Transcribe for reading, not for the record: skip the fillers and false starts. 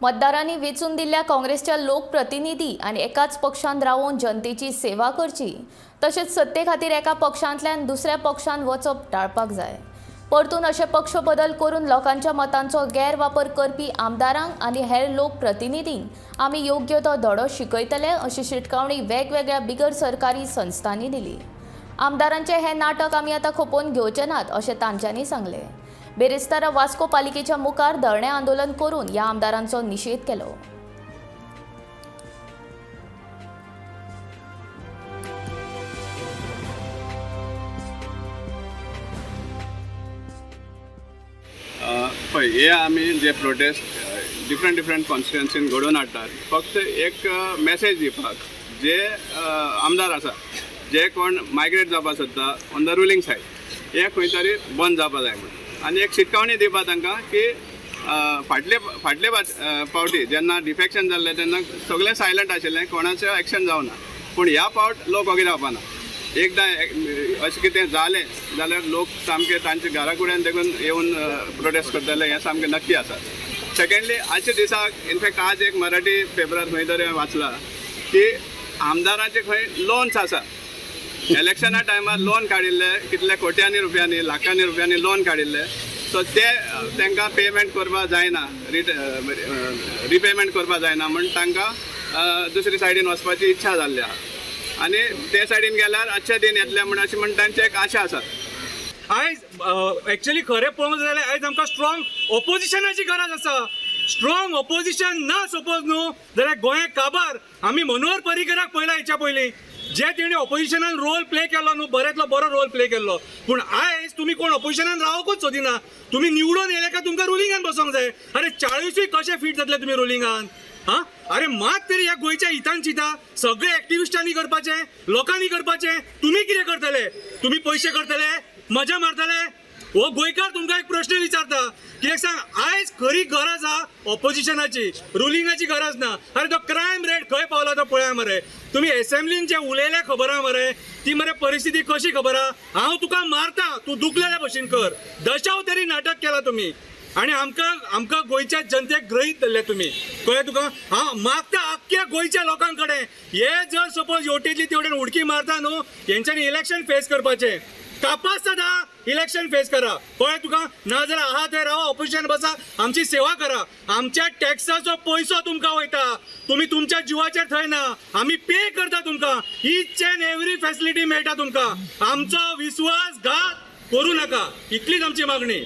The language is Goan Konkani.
मतदारांनी वेंचून दिल्ल्या काँग्रेसच्या लोकप्रतिनिधी आनी एकाच पक्षान रावोवन जनतेची सेवा करची, तशेंच सत्ते खातीर एका पक्षांतल्यान दुसऱ्या पक्षान वचप टाळपाक जाय. परतून अशे पक्ष बदल करून लोकांच्या मतांचो गैरवापर करपी आमदारांक आनी हेर लोकप्रतिनिधींक आमी योग्य तो धडो शिकयतले, अशी शिटकावणी वेगवेगळ्या बिगर सरकारी संस्थांनी दिली. आमदारांचे हे नाटक आमी आतां खपोवन घेवचे नात, अशें तांच्यांनी सांगलें. बेरेस्तारा वास्को पालिकेच्या मुखार धरणें आंदोलन करून ह्या आमदारांचो निशेध केलो. पळय, हे आमी जे प्रोटेस्ट डिफरंट डिफरंट कॉन्स्टिट्युन्सीन घडोवन हाडटात, फक्त एक मॅसेज दिवपाक, जे आमदार आसा, जे कोण मायग्रेट जावपाक सोदता ऑन the ruling side, हे खंय तरी बंद जावपा जाय म्हणून आनी एक शिटकावणी दिवपा तांकां की फाटले फाटले पावटी जेन्ना डिफेक्शन जाल्लें तेन्ना सगळें सायलंट आशिल्लें, कोणाचें एक्शन जावना. पूण ह्या पावट लोक ओगी रावपा ना. एकदां अशें कितें जालें जाल्यार लोक सामके तांच्या घरा कडेन देखून येवन प्रोटेस्ट करतले, हें सामकें नक्की आसा. सेकंडली, आजच्या दिसाक, इनफॅक्ट आज एक मराठी पेपरार खंय तरी हांवें वाचलां की आमदारांचे खंय लोन्स आसा. इलेक्शना टायमार लोन काडिल्ले, कितले कोट्यांनी रुपयांनी, लाखांनी रुपयांनी लोन काडिल्ले. सो ते तांकां पेमेंट करपाक जायना, रिपेमेंट करपाक जायना म्हण तांकां दुसरी सायडीन वचपाची इच्छा जाल्ली आहा आनी ते सायडीन गेल्यार अच्छे दिन येतले म्हण अशी म्हण तांची एक आशा आसा. आयज एक्चुअली खरें पळोवंक जाल्यार आयज आमकां स्ट्रॉंग ओपोजिशनाची गरज आसा. स्ट्रॉंग ओपोजिशन ना सपोज न्हू जाल्यार गोंय काबार. आमी मनोहर पर्रीकराक पळयला हेच्या पयलीं, जे तेणी ओपोजिशनान रोल प्ले केलो न्हू, बऱ्यांतलो बरो रोल प्ले केल्लो. पूण आयज तुमी कोण ओपोजिशनान रावकूच सोदिना. तुमी निवडून येयले काय तुमकां रुलिंगान बसोंक जाय. अरे, 40ूय कशे फीट जातले तुमी रुलिंगान? हा, अरे, मात तरी ह्या गोंयच्या हितान चिंता. सगळे एक्टिविस्टांनी करपाचें, लोकांनी करपाचें. तुमी कितें करतले? तुमी पयशे करतले, मजा मारतले. हो गोंयकार तुमकां एक प्रश्न विचारता. कित्याक सांग, आयज खरी गरज आहा ऑपोजिशनाची, रुलिंगाची गरज ना. अरे, तो क्रायम रेट खंय पावला तो पळया मरे. तुमी एसेंब्लीन जे उलयले खबर आहा मरे, ती मरे परिस्थिती कशी खबर आहा. हांव तुका मारता, तूं दुखलेल्या भशेन कर, दशावतारी नाटक केलां तुमी आणि आमकां आमकां गोंयच्या जनतेक गृहीत धरले तुमी. कळ्ळें तुका? हांव मागता आख्ख्या गोंयच्या लोकां कडेन, हे जर सपोज हेवटेंतली तेवटेन उडकी मारता न्हू, हेंच्यांनी इलेक्शन फेस करपाचें कापास इलेक्शन फेस करा. कळ्ळें तुका? नाजाल्यार आहा थंय रावा, ऑपोजिशन बसा, आमची सेवा करा. आमच्या टॅक्साचो पयसो तुमकां वयता, तुमी तुमच्या जिवाचेर थंय ना. आमी पे करता तुमकां, इच अँड एवरी फॅसिलिटी मेळटा तुमकां. आमचो विस्वासघात करू नाका, इतलीच आमची मागणी.